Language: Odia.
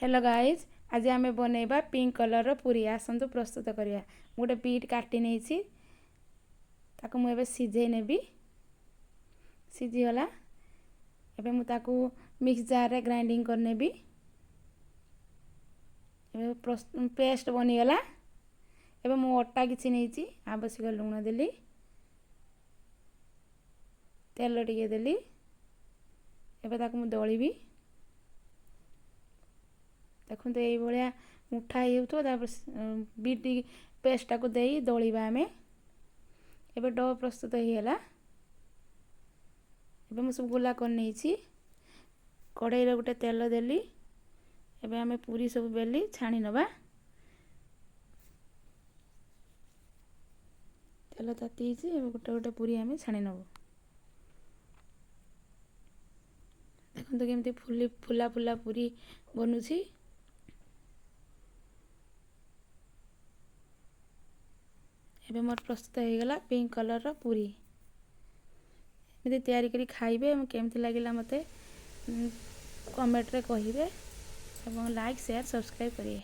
ହ୍ୟାଲୋ ଗାଇଜ୍, ଆଜି ଆମେ ବନେଇବା ପିଙ୍କ କଲର୍ର ପୁରୀ। ଆସନ୍ତୁ ପ୍ରସ୍ତୁତ କରିବା। ମୁଁ ଗୋଟେ ବିଟ୍ କାଟି ନେଇଛି, ତାକୁ ମୁଁ ଏବେ ସିଝେଇ ନେବି। ସିଝିଗଲା, ଏବେ ମୁଁ ତାକୁ ମିକ୍ସ ଜାର୍ରେ ଗ୍ରାଇଣ୍ଡିଙ୍ଗ କରିନେବି। ଏବେ ପେଷ୍ଟ ବନିଗଲା। ଏବେ ମୁଁ ଅଟା କିଛି ନେଇଛି, ଆବଶ୍ୟକ ଲୁଣ ଦେଲି, ତେଲ ଟିକେ ଦେଲି। ଏବେ ତାକୁ ମୁଁ ଦଳିବି। ଦେଖନ୍ତୁ, ଏଇଭଳିଆ ମୁଠା ହେଇଯାଉଥିବ। ତାପରେ ବିଟ୍ ପେଷ୍ଟଟାକୁ ଦେଇ ଦଳିବା ଆମେ। ଏବେ do ପ୍ରସ୍ତୁତ ହେଇଗଲା। ଏବେ ମୁଁ ସବୁ ଗୋଲା କରିନେଇଛି। କଢ଼େଇରେ ଗୋଟେ ତେଲ ଦେଲି। ଏବେ ଆମେ ପୁରୀ ସବୁ ବେଲି ଛାଣି ନେବା। ତେଲ ତାତି ହେଇଛି, ଏବେ ଗୋଟେ ଗୋଟେ ପୁରୀ ଆମେ ଛାଣି ନେବୁ। ଦେଖନ୍ତୁ, କେମିତି ଫୁଲି ଫୁଲା ଫୁଲା ପୁରୀ ବନୁଛି। ଏବେ ମୋର ପ୍ରସ୍ତୁତ ହେଇଗଲା ପିଙ୍କ କଲର୍ର ପୁରୀ। ଏମିତି ତିଆରି କରି ଖାଇବେ ଏବଂ କେମିତି ଲାଗିଲା ମୋତେ କମେଣ୍ଟରେ କହିବେ ଏବଂ ଲାଇକ୍, ସେୟାର, ସବସ୍କ୍ରାଇବ୍ କରିବେ।